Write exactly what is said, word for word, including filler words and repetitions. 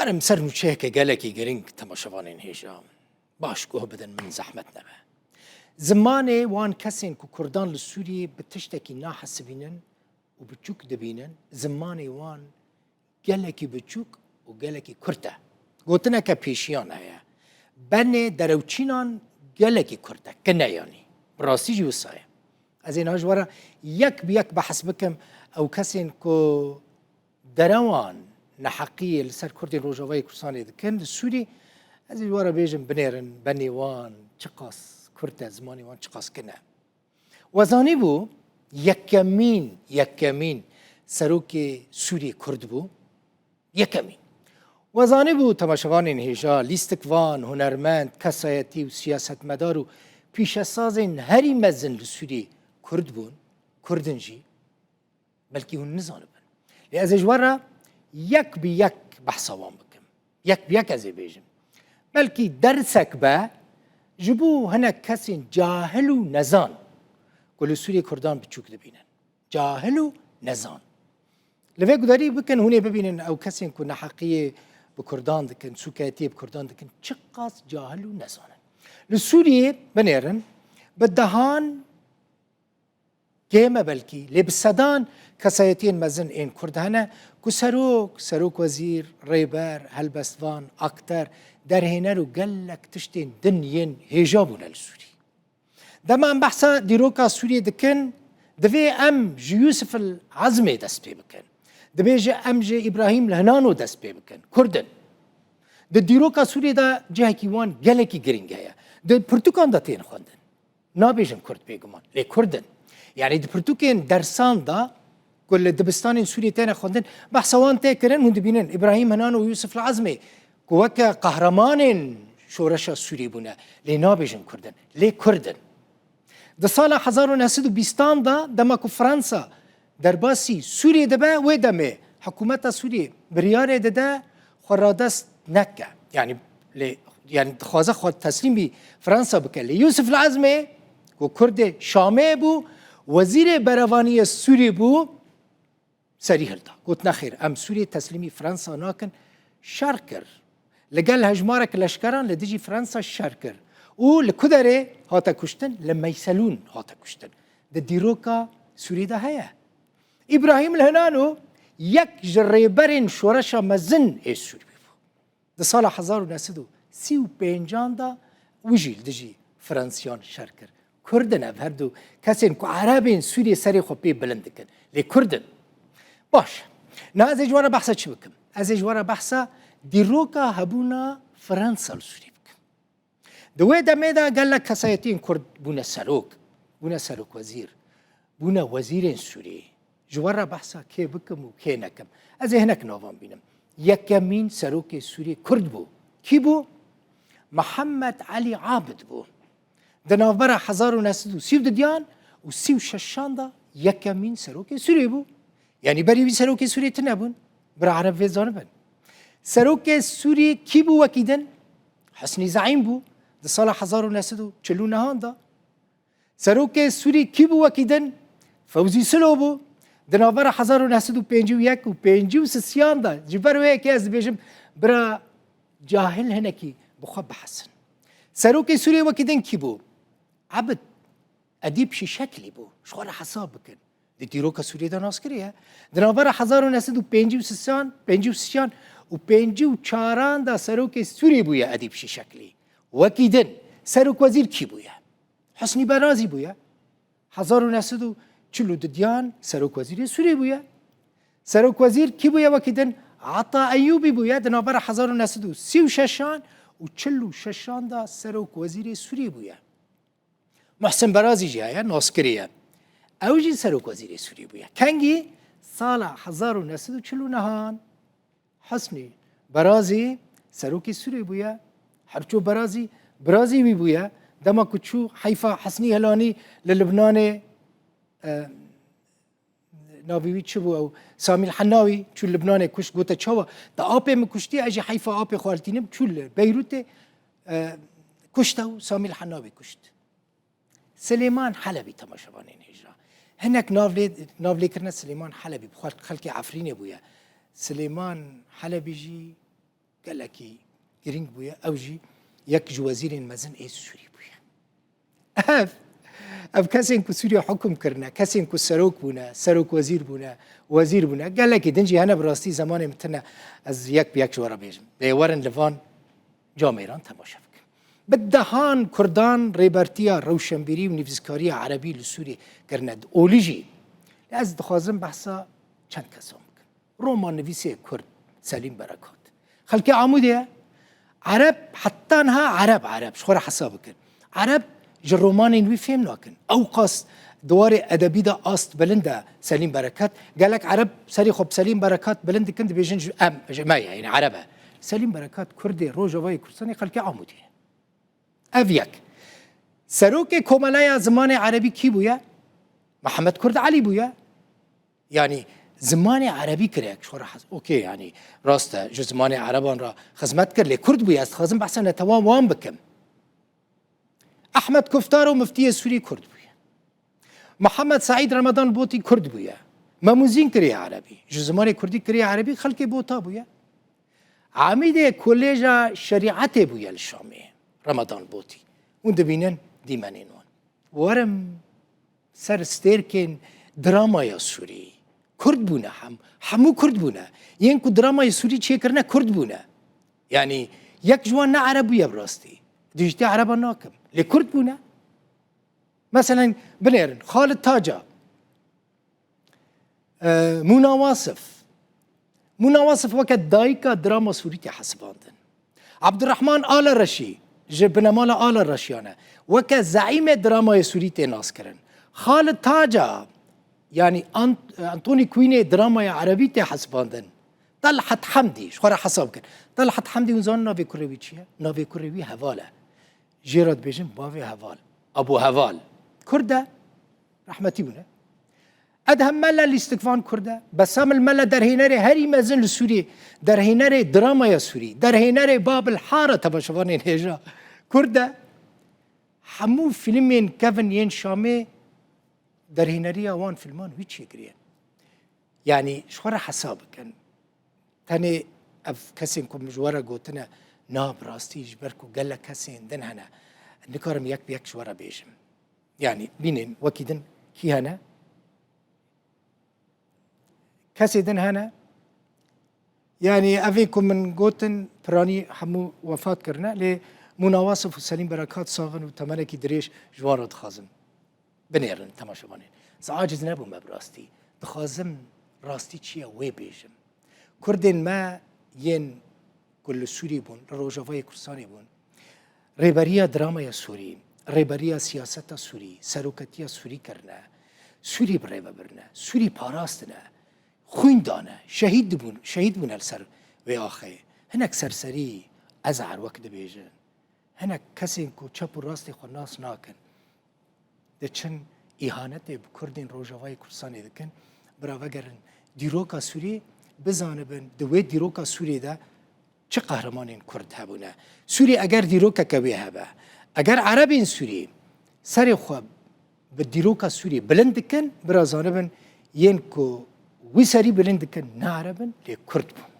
Em ser nûçeyeke gelekî girîng temaşevanên hêja baş guh bidin, min zehmet nebe. Zimanê wan kesên ku Kurdan li Sûriyê bi tiştekî nahesibînin û biçûk dibînin, zimanê wan gelekî biçûk û gelekî kurt e. Gotineke pêşiyan heye. Benê derewçînan gelekî kurt e, kin e yanî. Bi rastî jî wisa ye. Ez ê niha ji we re yek bi yek behs bikim, ew kesên ku derewan neheqiyê li ser Kurdên Rojavayê Kurdistanê dikin, li Sûrî, ez ê ji we re bêjim, binêrin, benê wan çiqas kurt e, zimanê wan çiqas kin e. We zanîbû yekemîn, yekemîn serokê Sûriyê Kurd bû? Yekemîn. We zanîbû temaşevanên hêja, lîstikvan, hunermend, kesayetî û siyasetmedar û pîşesazên herî mezin li Sûriyê Kurd bûn, Kurd in jî? Belkî hûn nizanibin. Lê ez ê ji we re yek bi yek behsa wan bikim. Yek bi yek ez ê bêjim. Belkî dersek be ji bo hinek kesên cahil û nezan ku li Sûriyê Kurdan biçûk dibînin. Cahil û nezan. Li vê gudarî bikin, hûn ê bibînin ew kesên ku neheqiyê bi Kurdan dikin, sûkayetiyê bi Kurdan dikin, çiqas cahil û nezan in. Li Sûriyê binêrin, bi dehan kêm e belkî, lê bi sedan kesayetiyên mezin ên Kurd hene ku serok, serokwezîr, rêber, helbestvan, akter, derhêner û gelek tiştên din yên hêja bûne li Sûrî. Dema em behsa dîroka Sûriyê dikin, divê em ji Yûsif el Ezmê dest pê bikin. Divê ji em ji Îbrahîm Lhinano dest pê bikin. Kurd in. Di dîroka Sûriyê de cihekî wan gelekî girîng heye. Di pirtûkan de tên xwendin. Nabêjin Kurd bêguman, lê Kurd in. Yanî di pirtûkên dersan de ku li dibistanên Sûriyê têne xwendin, behsa wan tê kirin, hûn dibînin Îbrahîm Hinan û Yûsif li Ezmê ku weke qehremanên şoreşa Sûrî bûne, lê nabêjin Kurd in, lê Kurd in. Di sala hezar û neh sed û bîstan de, dema ku Fransa derbasî Sûriyê dibe, wê demê hikûmeta Sûriyê biryarê dide xwe radest neke. Yanî lê, yanî dixwaze xwe teslîmî Fransa bike. Lê Yûsif li Ezmê ku Kurdê Şamê bû, wezîrê berevaniyê Sûrî bû, serî hilda. Got, nexêr, em Sûriyê teslîmî Fransa nakin. Şer kir. Li gel hejmarek leşkeran li dijî Fransa şer kir. Û li ku derê hate kuştin? Li Meyselûn hate kuştin. Di dîroka Sûrî de heye. Îbrahîm Lhinano yek ji rêberên şoreşa mezin ê Sûrî bû. Di sala hezar û neh sed û sî û pêncan de wî jî li dijî Fransiyan şer kir. Kurd in ev her du kesên ku Erebên Sûriyê serê xwe pê bilind dikin. Lê Kurd in. Baş. Niha ez ê ji we re behsa çi bikim? Ez ê ji we re behsa dîroka hebûna Fransa li Sûriyê bikim. Di wê demê de gelek kesayetiyên Kurd bûne serok, bûne serokwezîr, bûne wezîrên Sûriyê. Ji we re behsa kê bikim û kê nekim? Ez ê hinek navan bînim. Yekemîn serokê Sûriyê Kurd bû. Kî bû? Mihemed Elî Abid bû. Di navbera hezar û neh sed û sî û duyan û sî û şeşan de yekemîn serokê Sûriyê bû. Yanî berî wî serokê Sûriyê tune bûn. Bira Ereb vê zanibin. Serokê Sûriyê kî bû wekî din? Husnî Zeîm bû. Di sala hezar û neh sed û çil û nehan de. Serokê Sûrî kî bû wekî din? Fewzî Silo bû. Di navbera hezar û neh sed û pêncî û yek û pêncî û sisiyan de, ji ber wê yekê ez dibêjim, bira cahil hinekî bi xwe bihesin. Serokê Sûriyê wekî din kî bû? Ebid Edîb Şîşeklî bû. Ji xwe re hesab bikin. Di dîroka Sûriyê de naskirî ye. Di navbera hezar û neh sed û pêncî û sisiyan, pêncî û sisiyan û pêncî û çaran de serokê Sûriyê bûye Edîb Şîşeklî. Wekî din, serokwezîr kî bûye? Husnî Berazî bûye. Hezar û neh sed û çil û duyan serokwezîrê Sûriyê bûye. Serokwezîr kî bûye wekî din? Ata Eyûbî bûye. Di navbera hezar û neh sed û sî û şeşan û çil û şeşan de serokwezîrê Sûriyê bûye. Muhsin Berazî jî heye, naskirî ye. Ew jî serokwezîrê Sûriyê bûye. Kengî? Sala hezar û neh sed û çil û nehan. Husnî Berazî serokê Sûriyê bûye. Herço Berazî, birazî wî bûye. Dema ku çû heyfa Husnî Helanî li Libnanê, e, navê wî çi bû ew? Samîl Henawî çû Libnanê kuşt, gote, çawa? Te apê min kuştiye, ez jî heyfa apê xwe hiltînim, çû li Beyrûtê, e, kuşt ew, Samîl Henawî kuşt. Silêman Helebî, temaşevanên hêja. Hinek navlê-, navlêkirina Silêman Helebî bi xwe xelkê Efrînê bûye. Silêman Helebî jî gelekî girîng bûye. Ew jî yek ji wezîrên mezin ê Sûrî bûye. Ev, ev kesên ku Sûriye hukum kirine, kesên ku serok bûne, serok wezîr bûne, wezîr bûne, gelekî din jî hene, bi rastî zemanê min tune ez yek bi yek ji we re bêjim. Lê werin li van camêran temaşe bikin. Bi dehan Kurdan rêbertiya rewşenbîrî û nivîskariya erebî li Sûriyê kirine di olî jî. Lê ez dixwazim behsa çend kesan bikim. Romannivîsê Kurd Selîm Berekat. Xelkê Amûdê ye. Ereb, heta niha Ereb, Ereb, ji xwe re hesab bikin. Ereb ji romanên wî fêm nakin. Ew qas di warê edebî de ast bilind e Selîm Berekat. Gelek Ereb serê xwe bi Selîm Berekat bilind dikin, dibêjin ji em, ji me ye, yani Ereb e. Selîm Berekat Kurdê Rojavayê Kurdistanê, xelkê Amûdê ye. Ev yek. Serokê Komeleya Zimanê Erebî kî bûye? Mihemed Kurd Elî bûye. Yani zimanê erebî kirek, ji xwe re hes-, okey, yani rast e, ji zimanê ereban re xizmet kir, lê Kurd bûye. Ez dixwazim behsa netewa wan bikim. Ehmed Kuftaro, miftiyê Sûrî, Kurd bûye. Mihemed Seîd Ramadan Botî Kurd bûye. Memûzîn kiriye erebî. Ji zimanê Kurdî kiriye erebî, xelkê Bota bûye. Amîdê Kolêja Şerîetê bûye li Şamê, Ramadan Botî. Hûn dibînin dîmenên wan. Werim ser stêrkên dramaya Sûrî. Kurd bûne hem, hemû Kurd bûne. Yên ku dramaya Sûrî çêkirine Kurd bûne. Yani yek ji wan ne Ereb bûye bi rastî. Dijîtê Ereba nakim. Lê Kurd bûne. Meselen binêrin, Xalid Taca, e, Mûna Wasif. Mûna Wasif weke dayika drama Sûrî tê hesibandin. Abdurrahman Ala Reşî, ji binemala Ala Reşiyan e, weke zeîmê dramayê Sûrî tê naskirin. Xalid Taca, yani Ant-, Anthony Quinn ê dramaya erebî tê hesibandin. Talhat Hemdî, ji xwe re hesab bikin. Talhat Hemdî, hûn zanin navê kurê wî çi ye? Navê kurê wî Heval e. Jê re dibêjin bavê Heval. Abu Heval. Kurd e. Rehmetî bûne. Edhem Mele, lîstikvan Kurd e. Besamil Mele, derhênerê herî mezin li Sûriyê. Derhênerê dramaya Sûrî. Derhênerê Babil Hara, temaşevanên hêja. Kurd e. Hemû fîlmên kevin yên Şamê derhêneriya wan fîlman wî çêkiriye. Yani ji xwe re hesab bikin. Tenê ev kesên ku min ji we re gotine, na, bi rastî ji ber ku gelek kesên din hene. Nikarim yek bi yek ji we re bêjim. Yani bînin wekî din kî hene? Kesê din hene? Yani evê ku min gotin piranî hemû wefat kirine, lê Mûna Wasif û Selîm Berekat sax in û temenekî dirêj ji wan re dixwazim. Binêrin temaşevanên. Ez aciz nebûme bi rastî. Dixwazim rastî çi ye wê bêjim. Kurdên me yên ku li Sûrî bûn, li Rojavayê Kurdistanê bûn, rêberiya dramaya Sûrî, rêberiya siyaseta Sûrî, seroketiya Sûrî kirine, Sûrî bi rê ve birine, Sûrî parastine, xwîn dane, şehîd dibûn, şehîd bûne li ser wê axê. Hinek serserî, ezar wek dibêjin. Hinek kesên ku çep û rastê xwe nas nakin, diçin îhanetê bi Kurdên Rojavayê Kurdistanê dikin. Bira vegerin dîroka Sûriyê, bizanibin di wê dîroka Sûriyê de çi qehremanên Kurd hebûne. Sûriyê eger dîrokeke wê hebe, eger Erebên Sûriyê serê xwe bi dîroka Sûriyê bilind dikin, bira zanibin yên ku wî serî bilind dikin ne Ereb in, lê Kurd bûn.